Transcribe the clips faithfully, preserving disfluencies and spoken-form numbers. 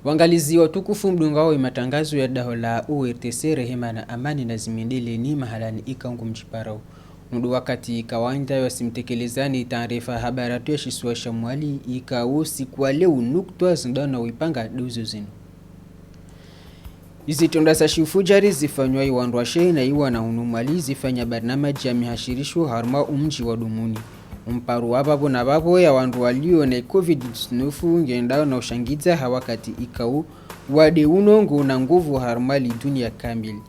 Wangalizi watukufu mdungao i matangazo ya daho la O R T C, rehema na amani na zimwendeleni mahalani ikao ngu mjiparao. Ndo wakati kawaida wa simtekelezani taarifa habari yatru ya shisiwa sha Mwali ikao siku wa leo nukta zindao na wipanga ndo izo zinu. Izi tunda za shifujari zifanywa i wandruwashe na i wana hunu Mwali zifanya barnamaji ya mihashirisho harumwa umji wa Domoni. Umparo wa babo na babo ya wandru walio na i covid dix-neuf ngendao na ushangidza ha wakati ikao wade uno ngo na nguvu harumwa li dunia kamili.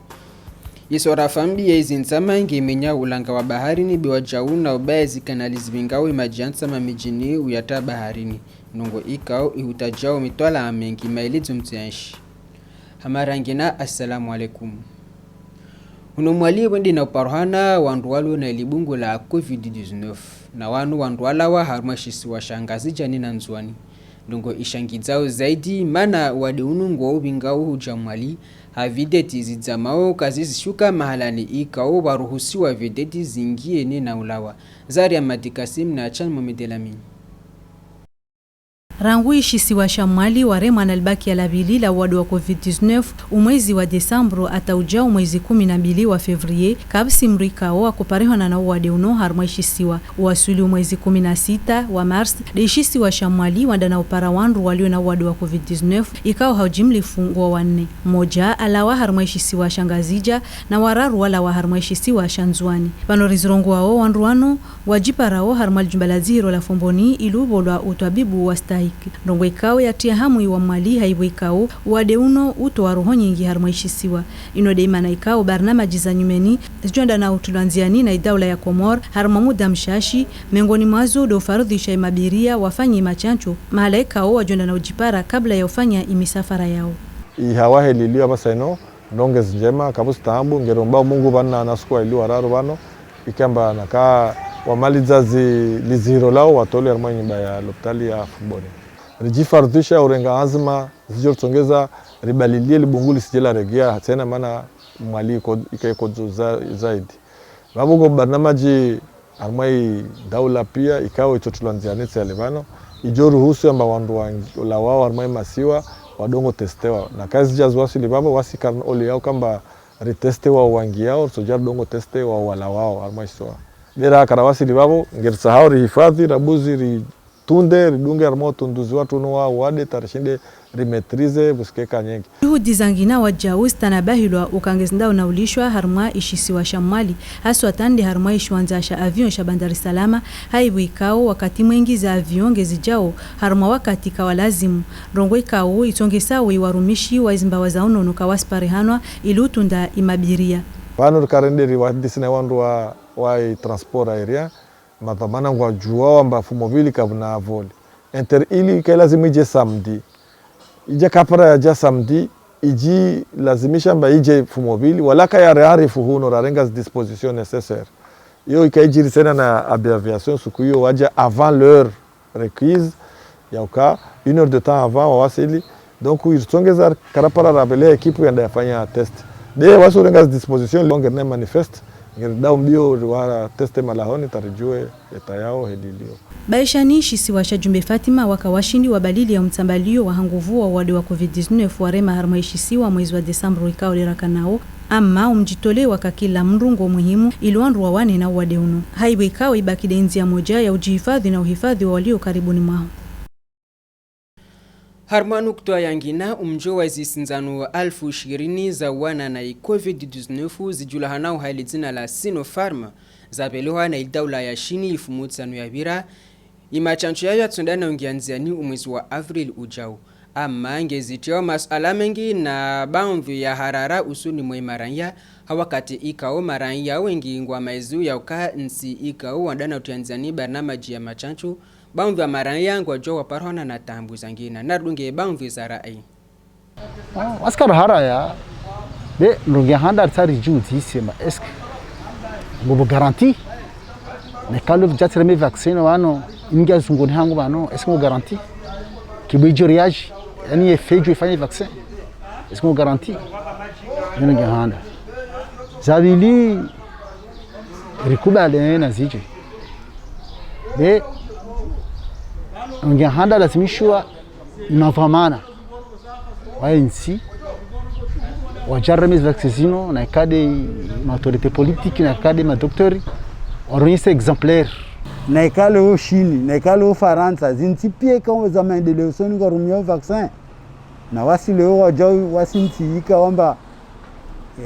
Iswarafa mbi ya izi nsama nge menya ulanga wa baharini be wajau na ubaya zi kanali zibingao i maji ya nsama mijini uyata baharini. Ndrongo ikao ihutajao mitwala mengi. Maelezo mtsi ya nshi. Hamara ngina, assalamu alaikum. Hunu Mwali wende na uparohana wandru walio na i libungu la covid dix-neuf. Na wanu wandru walawa harumwa i shisiwa sha Ngazidja ni na Ndzuani. Ndrongo ishangidzao zaidi, mana wade unu ngwa ubingao huja Mwali, ha videti zidzamao kazi zishuka mahalani ikao waruhusiwa videti zingie ni na ulawa. Zaria Madi Kassim na Chan Mohamed El Amine. Rangu i shisiwa sha Mwali waremwa na libaki ya la vili la wade wa covid dix-neuf, umwezi wa desambru ata ujao mwezi kumi na mbili wa fevrier, kabsi mndru ikao akuparihana na uwade uno harumwa i shisiwa. Uwaswili umwezi kumi na sita wa mars, de i shisiwa sha Mwali wanda na upara wandru walio na uwade wa covid dix-neuf, ikao ha ujimlifu ngwa wanne. Moja alawa harumwa i shisiwa sha Ngazidja, na wararu walawa harumwa i shisiwa sha Ndzuani. Vano rizirongoao wandru wano, wajiparao harumwa lijumba la zihiro la Fomboni iluvolwa utwabibu wa stahiki. Ndrongo ikao yatia hamu i wa Mwali haivo ikao uwade uno utoa roho nyingi harumwa i shisiwa. Ino de i mana ikao barnamaji za nyumeni zijoenda na utulwa nziani na i daula ya Komor harumwa muda mshashi, miongoni mwazo de ufarudhisha i mabiria wafanye i machancho mahala ikao wajoenda na ujipara kabla ya ufanya i misafara yao. I hawa helilio hapa saino. Ndrongo nge zi njema, kabusi taabu, nge romba Mungu vana na siku wa ili wararu vano, ikamba na ka wamaliza zi lizihiro lao watolwe harumwa i nyumba ya lopitali ya Fomboni. Rijifarudhisha urenga anzima zijo ritsongeza ribalilie libungu lisije laregea tsena mana Mwali iko, ika iko juu za-, zaidi. Vavo go barnamaji harumwa i daula pia, ikao itotulwa nziani tsi ya levano, ijo ruhusu yamba wandru wangi, ulawao harumwa i masiwa, wadongo testewa. Na ka zija zi waswili vavo, wasi karna ole yao kamba riteste wau wangi yao, soja ridongo teste wau walawao harumwa i shisiwa. Bera kara waswili vavo, nge risahao rihifadhi, rabuzi, ri tunde, ridunge harumwa utunduzi watu no wa wade, ta rishinde rimaîtriser, busikeka nyenge. Juhudi zangina wajau zitanabahilwa uka nge zindao na ulishwa harumwa i shisiwa sha Mwali, haswa tande harumwa i shiwanja sha avion sha Bandar Salama, haivo ikao wakati mwengi za avion nge zijao harumwa wakati ka wa lazimu. Ndrongo ikao itongesao i warumishi wa i zimbawa za unono ka wasi parihanwa ili utunda i mabiria. Vano rikarende riwadisi na wandru wa, wa i transport aérien, madhamana ngwa jua wamba fumo vili ka vuna voli. Inter ili ka i lazimu ije samedi. Ija kapara ya ja samedi, iji lazimisha mba ije fumo vili, wala ka ya reari fuhuno rarenga zi disposition nécessaire. Iyo ika ijiri sena na Abi Aviation suku iyo waja avant l'heure requise, ya uka une heure de temps avant wa wasili. Donc, irsongeza karapara rapele ekipu yanda yafanya test. De wasi urenga disposition, longe ne manifeste, ngeri dau mbio wa teste malahoni, tarijue eta yao hedilio. Baishani shisiwa sha Jumbe Fatima waka washindi wa balili ya mtsambalio wa hanguvu wa wade wa covid dix-neuf warema harumwa ishisiwa mwezi wa desambru ikao lera kanao. Ama umjitole waka kila mndru ngo muhimu ili wandru wawane na uwade uno. Haibu ikao ibaki de nzia moja ya ujihifadhi na uhifadhi wa walio karibuni mwaho. Harumwa nukta yangina, umjo wa zisinzano alfu ishirini za uwana na i covid dix-neuf zijulahanao ha lidzina la Sinopharm, zapelehwa na idaula ya Shini ifumu tsano ya vira, Imachansho yayo yatsonda na ungia nziani umwezi wa avril ujao. Ama nge zitiao masuala mengi na bamvi ya harara usuni mwa imaraya, ha wakati ikao maraya wengi ngwa maizu ya uka nsi ikao wanda na utia nziani barnamaji ya machansho, bamvi ya maraya ngwa jua waparwana na tambu zangina. Narudunge bamvi za rai. Ah, askar haraya, be, ndrongo ya handa tsari juu zise ma, est-ce que ngo bo garanti? Mais quand le jatire me vaccin wano, ingia zungoni hangu wano, est-ce que ngo garanti? Ki bo ijo reage, yani effet jo ifanye vaccin. Est-ce que ngo garanti? Ndrongo ya handa. Zabili, rikuba le na zije. Be, ndrongo ya handa lazimishwa, imavamana. Wa insi, wa ja remis vaccin zino, na e ka de ma autorité politique, na e ka de ma docteur, wa remis exemplaire. Na e ka leo Chine, na e ka leo Faransa, zinsi pia ka za maendeleo soni ka rumia vaccin. Na wasi leo wa ja wasi nsi ika wamba,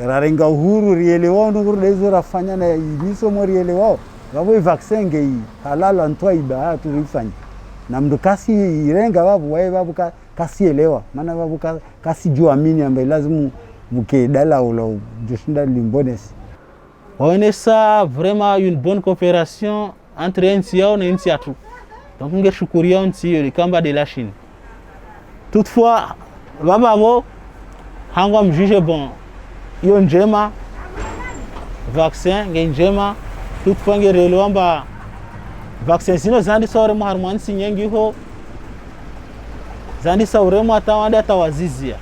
ra renga uhuru, ri elewa ndrongo dezo ra fanya na iliso mo ri elewa. Vavo i vaccin nge i halal, antoa i ba tu ri fanya. Na mndru ka si i renga vavo, wa e vavo ka, ka si elewa. Mana vavo ka, ka si jua mini amba i lazimu mu ke dala ula u joshinda limbones. Wa onesa vraiment une bonne coopération entre insi yao na insi ya tu. Donc, nge shukuri yao nsi yo, likamba de la Chine. Toutefois, vavo, hango am juge bon, yo njema, vaccin, nge njema, toutefois, nge relewa amba vaccin zino zandi sa uremu harumwa nsi nyengi ho, zandi sa uremu ata wande ata wazizia.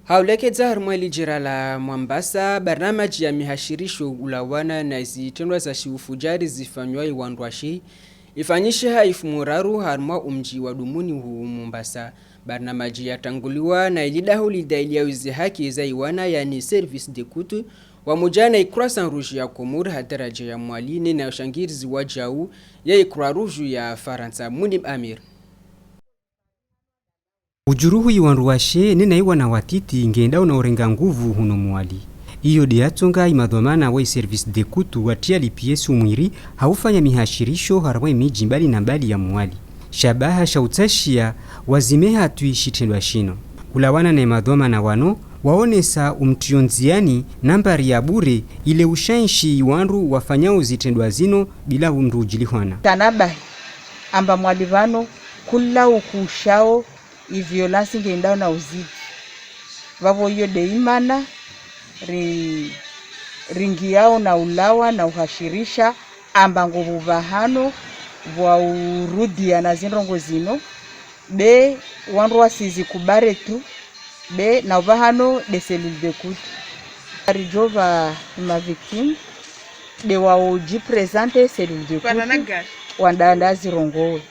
Haulekeza harumwa lijira la Mombasa, barnamaji ya mihashirisho ulawana na zitrendwa za shiufujari zifanywa i wandru washe, ifanyishiha i fumu raru harumwa umji wa dumuni hu Mombasa. Barnamaji yatanguliwa na i leader holder ili ya uzi haki za i wana, yani Service d'écoute, wamoja na i Croissant Rouge ya Comores ha daraja ya mwali, ne na ushangirizi wa jau ya i Croix Rouge ya Faransa. Munib Amir. Ujuruhu i wandru washe, ne na i wana watiti, nge ndau na urenga nguvu huno mwali. Iyo de yatsonga i madhwamana wa i Service d'écoute watia lipiesi umwiri ha ufanya mihashirisho harumwa i miji mbali na mbali ya mwali. Shabaha sha utashia wazime hatwi shitrendwa shino. Ulawana na i madhwamana wano, waonesa umtio nziani nambari ya bure ile ushanshi i wandru wafanyao zitrendwa zino bila mndru ujilihwana. Tanabahi amba mwali vano, kula ukushao, i violence nge ndau na uzidi. Vavo iyo de i mana ri, ri ngiao na ulawa na uhashirisha, amba ngo vuvahano vwa urudia na zindrongo zino, be wandru wasizi kubare tu, be na uvahano de cellule d'écoute. Ari jo va ma victime, de wa uji présenter cellule d'écoute, wanda, wanda zirongowe.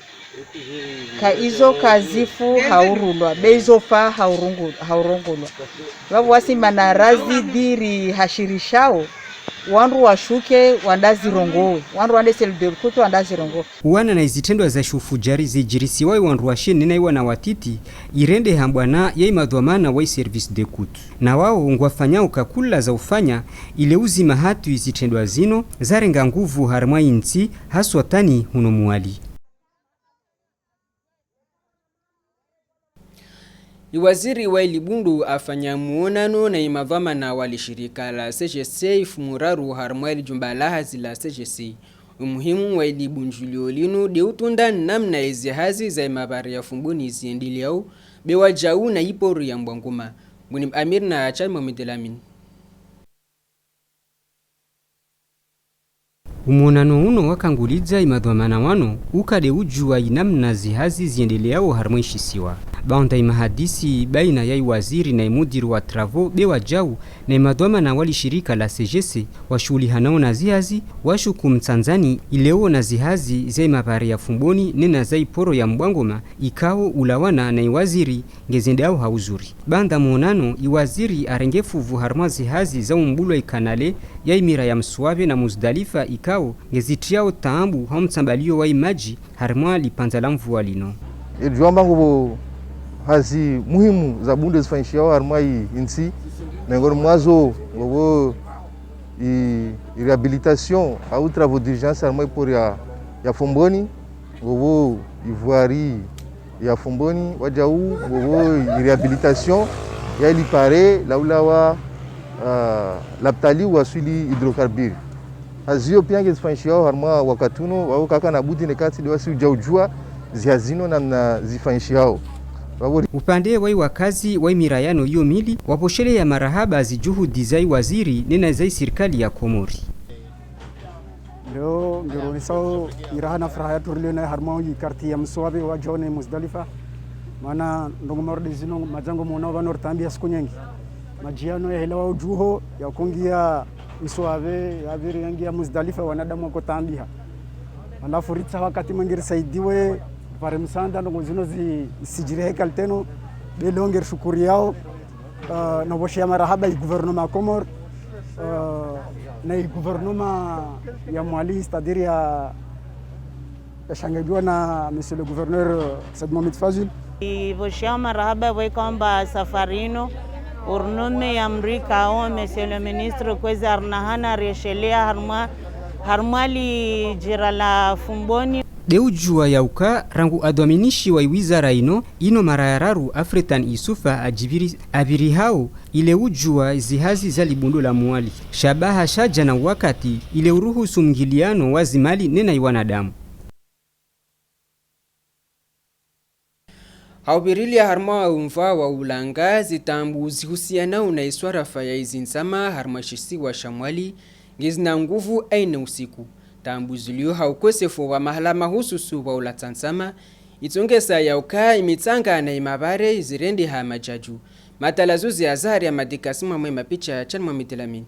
Ka izo ka zifu haurulwa, be izo fa haurungu-, haurongolwa. Vavo wasi mana razidi ri hashirishao, wandru washuke wanda zirongowe, wandru wande cellule d'écoute wanda zirongowe. Wana na i zitrendwa za shufujari zijirisiwa i wandru washe ne na i wana watiti, irende hambwana ya i madhwamana wa i Service d'écoute. Na wao ngwafanyao ka kula za ufanya, ile uzima hatwi zitrendwa zino, zarenga nguvu harumwa i nsi, haswa tani huno mwali. I waziri wa i libundu afanya muonano na i madhwamana wa lishirika la C G C i fumu raru harumwa i lijumba la hazi la C G C. Umuhimu wa i libunjulio linu de utunda namna i zihazi za i mabare ya fumbuni ziendeleao, be wa jau na i poro ya Mbwangoma. Munib Amir na Achal Mohamed Lamine. Umuonano uno wakangulidza i madhwamana wano uka de ujua i namna zihazi ziendeleao harumwa i shisiwa. Baanda i mahadisi baina ya i waziri na i mudiri wa travaux be wa jau na i madhwamana wa lishirika la C G C washuhulihanao na zihazi, washuku mtsanzani ileo na zihazi za i mabare ya fumbuni ne na za i poro ya Mbwangoma, ikao ulawana na i waziri nge zendao ha uzuri. Baanda muonano, i waziri arenge fuvu harumwa zihazi za umbulwa i kanale ya i mira ya Msuave na Muzdalifa ikao nge zitiao taabu ha mtsambalio wa i maji harumwa lipanza la mvua lino. E jua amba ngo vo hazi muhimu za bundu zifanyishiwao harumwa i nsi, miongoni mwazo ngo vo i, i réhabilitation au travaux d'urgence harumwa i poro ya, ya Fomboni, ngo vo i voirie ya Fomboni, wa jau ngo vo i réhabilitation ya i lipare la ulawa, ah, lapitali wa swili hydrocarbure. Hazi yo pia nge zifanyishiwao harumwa wakati uno, wau kaka na buti ne kati de wasi ujau jua zihazi zino namna zifanyishiwao. Wau. Upande wa i wakazi wa i mira yano yo mili, waposhele ya marahaba zi juhudi za i waziri ne na za i sirikali ya Komori. Leo nge ronisao i raha na furaha ya turilio nayo harumwa i quartier ya Msuave wa jau na Muzdalifa. Mana ndrongo mauri de zino maji ngo monao vano ritambia siku nyengi. Maji yano yahelewa uju ho ya kongia Msuave, yaviri yangia Muzdalifa, wanadamu wako tambiha. Halafu ritsa wakati mwengi risaidiwe, pare msanda, ndrongo zino zi, sijiri hekal teno. Be leo ngerishukuriao, uh, na uvoshea marahaba i gouvernement ya Comores, uh, na i gouvernement ya Mwali, c'est-à-dire ya, ya shangiliwa na Monsieur le Gouverneur, uh, Said Mohamed Fazul. I voshea marahaba, voi kwamba safari ino, urnume ya mrika o, Monsieur le Ministre, kwezi arnahana rieshelea harumwa, harumwa li jira la Fomboni. Deu jua yauka rangu adwaminishi wa i wizara ino, ino mara ya raru Afretan Issouf ajibiri, abiri hau, ile ujua zihazi za libundu la Mwali. Shabaha shaja na wakati, ile uruhusu mngiliano wa zimali nena i wanadamu. Haubirilia harumwa umva wa ulanga, zitambu zihusianao na i swarafa ya i zinsama harumwa shisiwa sha Mwali, nge zina nguvu aina usiku. Tambu zilio ha ukosefu wa mahala mahususu wa ulatsa nsama, i tsongesa yauka i mitsanga na i mabare zirendeha majaju. Matalazuzi ya Zaharia Madika, sima mwe mapicha ya Chan Mohamed Lamine.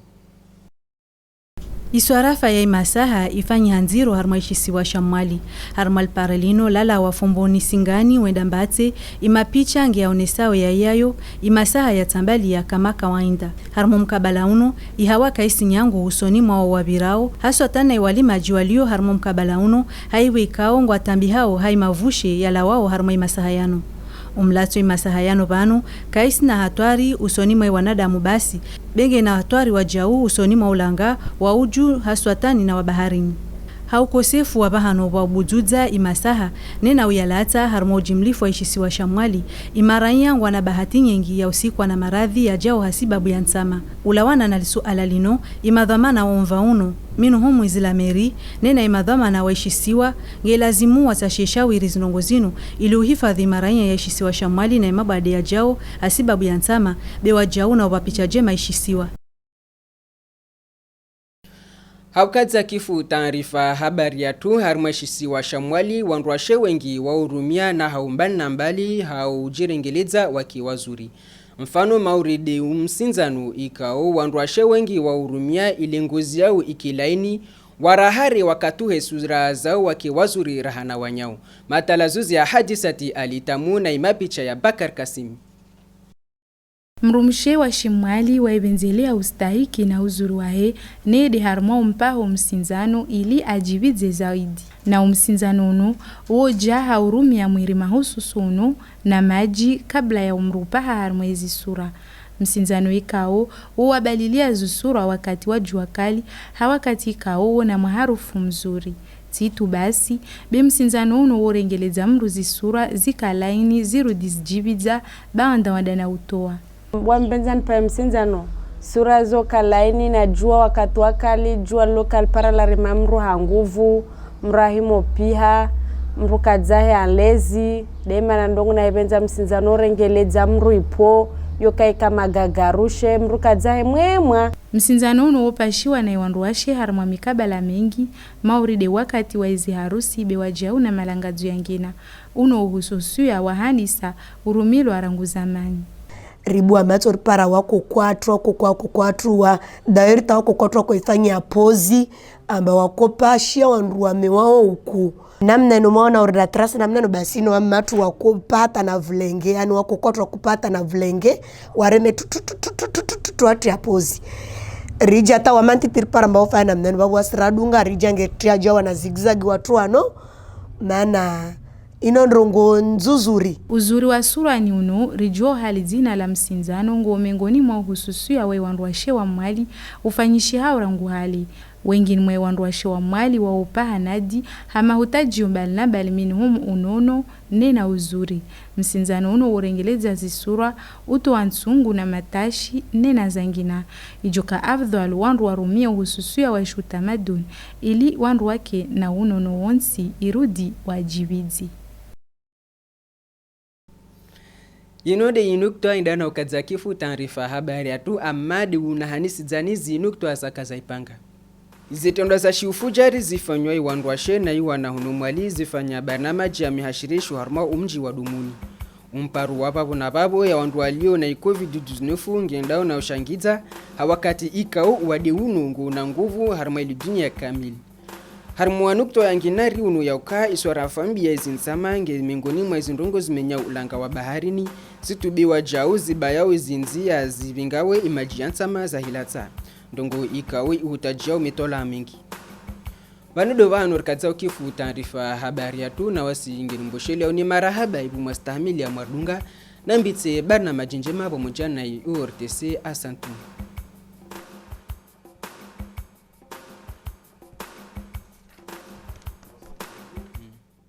I swarafa ya i masaha i fanyiha nziro harumwa i shisiwa sha Mwali. Harumwa lipara lino lalawa Fomboni Singani wenda Mbatse, i mapicha nge yaonesao ya yayo i masaha ya tambali ya kama kawaida. Harumwa mkabala uno, i hawa kaisi nyangu usoni mwa wawabirao, haswatan na i walimaji walio harumwa mkabala uno, ha i wikao ngwa tambihao ha i mavushe yalawao harumwa i masaha yano. Umlatso i masaha yano vano, kaisi na hatwari usoni mwa i wanadamu basi, be nge na hatwari wa jau usoni mwa ulanga wa uju haswatani na wa baharini. Ha ukosefu wa vahano wa ubujuja i masaha, nena uyalatsa harumwa ujimlifu wa i shisiwa sha Mwali, i maraia ngwa na bahati nyengi ya usikwa na maradhi ya jau ha sibabu ya nsama. Ulawana na lisuala lino, i madhwamana wa umva uno, minhum i zila meri, nena i madhwamana wa i shisiwa, nge lazimu watashie shawiri zindrongo zino, ili uhifadhi i maraia ya i shisiwa sha Mwali na i mabwade ya jau ha sibabu ya nsama, be wa jau na uvapicha jema i shisiwa. Ha ukadza kifu taarifa habari yatru, harumwa i shisiwa sha Mwali, wandru washe wengi wa urumia na hau mbali na mbali hau ujirengeledza waki wazuri. Mfano mauri de umsinzano ikao wandru washe wengi wa urumia ile ngozi yau iki laini, warahare wakatuhe sura zau waki wazuri raha na wanyau. Matalazuzi ya Hadisati Ali Tamu na i mapicha ya Bakar Kasim. Mdrumshe wa shimwali wa ivenzelea ustahiki na uzuri wahe, nede harumwa umpa ho msinzano ili ajibidze zaidi. Na umsinzano uno, wo ja ha urumia mwiri mahususu uno na maji kabla ya umrupaha harumwa ezi sura. Msinzano ikao, wo wabalilia zu sura wakati wa jua kali, ha wakati ikao wo na mwaharufu mzuri. Tsi tu basi, be msinzano uno wo rengeledza mdru zi sura zika laini zirudi zijibidza baanda wada na utoa. Wa mbenza ni pa msinzano, sura zo ka laini na jua wakati wa kali, jua lo ka lipara la rima mdru ha nguvu, mdru ahi mo piha, mdru ka jahe alezi, de mana ndongo na ibenza msinzano rengeledza mdru ipo, yo ka ika magagarushe, mdru ka jahe mwemwa. Msinzano uno wo pashiwa na iwandru washe harumwa mikabala mengi, mauri de wakati wa izi harusi be wa jau na malangazo ya ngena. Uno uhususu ya wa hanisa urumilwa rangu zamani. Ribua matso ripara wako kwatru, wako kwa, wako kwatru wa, d'ailleurs ta wako kwatru wako ifanya pozi, amba wako pashia wandru wame wao uku. Namna ino mwaona uri la trace, namna ino basi ino wa matru wako pata na vulenge, yani wako kwatru wako pata na vulenge, wareme tu, tu, tu, atu ya pozi. Rija ta wa mantiti ripara mba ufaya namna ino, babu wasira dunga, rija nge tria jawa na zigzag watu wano, mana ino ndrongo nzuzuri. Uzuri wa sura ni uno, rijuo hali dzina la msinzano ngo mengoni mwa uhususu ya wai wandru washe wa mwali ufanyishihao rangu hali. Wengi ni mwa wandru washe wa mwali wa upaha nadi ha mahutaji mbali na mbali, minhum unono, nena uzuri. Msinzano uno urengeledza zi sura, utoa nsungu na matashi, nena zangina. Ijoka afdhal wandru warumia uhususu ya waishi utamaduni, ili wandru wake na unono wontsi irudi wajibidzi. Ino de inukta indana ukadza kifu taarifa habari yatru, amma de una hanisi dzani zi inukta zaka za ipanga. Zitendwa za shiufujari zifanywa iwandru washe na iwana hunu Mwali zifanya barnamaji ya mihashirisho harumwa umji wa Dumuni. Umparu wa babo na babo ya wandru walio na i covid dix-neuf ngendao na ushangidza, ha wakati ikao uwade uno ngo na nguvu harumwa ili dunia kamili. Harimwa nukta ya nginari unu ya uka, iswara fambi ya izi nsama nge miongoni mwa izi ndrongo zimenyao ulanga wa baharini, zitubiwa jau zibayao izi nzia zivingawe imaji ya nsama za hilatsa. Ndrongo ikau ihutajiao mitwala mingi. Vanu ndo vanu rikadzao kifu taarifa habari yatru, na wasi nge nimboshele au ni marahaba ibu mwa stahamili ya mwa dunga, na mbitse barnamaji njema pamoja na i O R T C. Asantu.